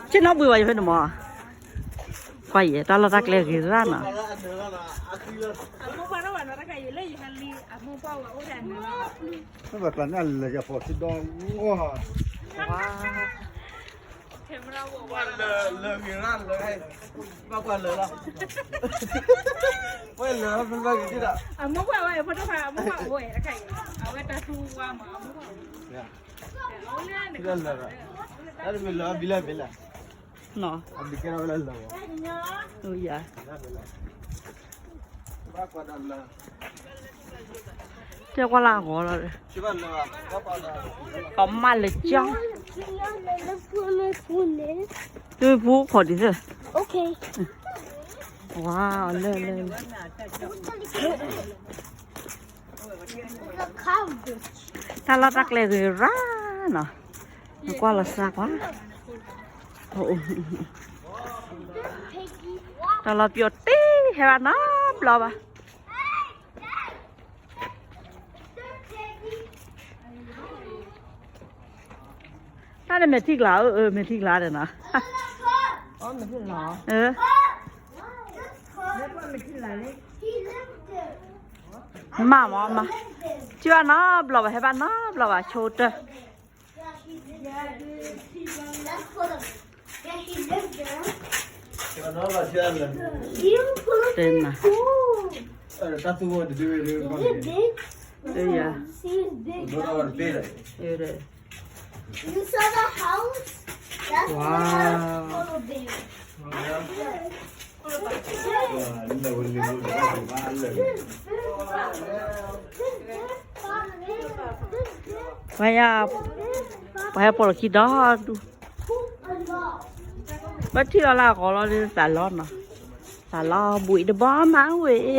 ဆ့ၣ်နီၤဘှံးဘၣ်ယဖဲန့ၣ်မး, ကွၢ်ယဲ တၢ်လီၢ်တၢ်ကျဲဂ့ၤရၣ်နီၤ, ဘၣ်ကျါန့ၣ်လၢယဖီဆ့ဒီး, ဝါ, လၢဂ့ၤရၣ်လၢ, ဘၣ်ကွၢ်လၢလီၤ, ဝဲလၢဖဲဘၣ်ဂ့ၤဒၣ်, အမိၢ်ပှၢ်ဝဲဖိတဖၣ် အမိၢ်ပှၢ်ဝဲတခါအံၤ, အဝဲတၢ်သူဝါမး အမိၢ်ပှၢ်ဝဲ, လၢလီၤ, တၢ်တမံၤလၢဘံလၢဘံလၢ, နီၤ, အဘံကဲထီၣ်ဝဲလၢလၢ, ယၤ, တဲကွၢ်လၢအဂီၤလီၤ, ပမၢလၢကၠီ, လၢပူခိၣ်ဒ်သၢ, ဝါ, လၢလၢ တၢ်လီၢ်တၢ်ကျဲဂ့ၤရၣ်နီၤ, နကွၢ်လီၤစၢ်ကွၢ်, တၢ်လီၢ်ပျီၣ်တ့ၢ်ဟဲဘၣ်နီတဘျီဘၣ်, တၢ်န့ၣ်မဲာ်ထံကျါ, အၢ မဲာ်ထံကျါဒီးနီၤ, မၤမၤမၤ, ထံဘၣ်နီတဘျီဘၣ် ဟဲဘၣ်နီတဘျီဘၣ် ဆိကတၢၢ်, တဲနၤ, ယၤ, ပှၤ, ပှၤဟဲပိာ်လီၤခံဒီဒူၣ်, ပထံၣ်လီၤလၢအဂီၤလီၤ သးလီနီၤ, သးလီဘှံးတဘီမးဝဲ, အိ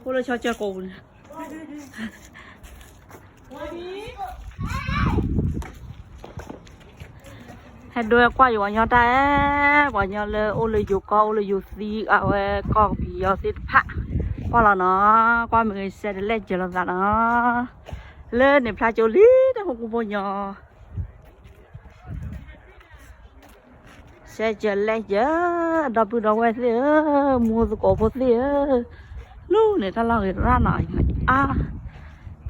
ၣ်လၢဆီကၢကိးပူၤန့ၣ် ဟဲဒိကွၢ်ယိၤပှၤညီတၢ်အဲ, ပှၤညီလၢအိၣ်လၢယိၤကီၢ် အိၣ်လၢယိၤသံ အဝဲကီၢ်ပယီၤသ့ၣ်တဖၣ်, ကွၢ်လီၤနီၤ, ကွၢ်မ့ၢ်ဂ့ၤ share ဒီး like ယၢၤလိာ်သးနီၤ, လၢန့ၣ်ဖျါကၠိလံ တၢ်ဖိကူဖိညီ share ယၢၤ like ယၢၤ, ဒီပုၢ်ဒီဝဲၢ်သ့ၣ်ဧၢ, မူသကိးဖိသ့ၣ်ဧၢ, လူန့ၣ်တၢ်လီၢ်ဂ့ၤရၣ်နီၤ, အါ,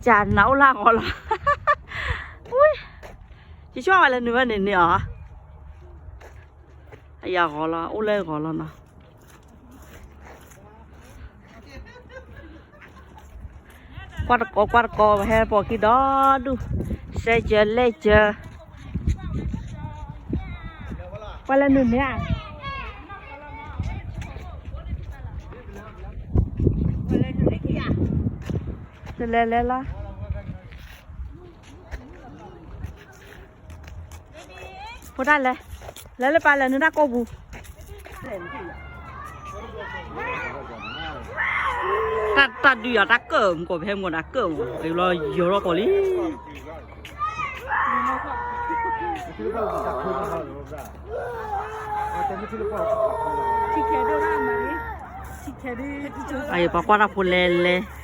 ကနၤအိၣ်လၢအဂီၤလီၤ, ဝံ, ယဆိကမိၣ်လၢနုာ်ဝဲန့ၣ်န့ၣ်အီၤ, အယၤဂီၤလီၤ အိၣ်လၢဂီၤလီၤနီၤ ကွၢ်တကိး ကွၢ်တကိး ပဟဲပိာ်ခံဒီဒူၣ်, share ယၢၤ like ယၢၤ, ကွၢ်လၢနုာ်မ့ၢ်ဧါ, တလဲၤလဲၤလီၤ ဖိတၢ်လဲၤ, လဲၤလၢပၢ်လဲၤနုာ်တၢ်ကိၢ်ပူၤ, တၢ်ဒုးယၤတၢ်ကၢၢ်မူကီၢ် ဖဲမူကီၢ်တၢ်ကၢၢ်မူ, လီၤယီၤထီၣ်ကီးလံ, အံၤ ပှၤကွၢ်တၢ်ဖိလဲၤလဲၤ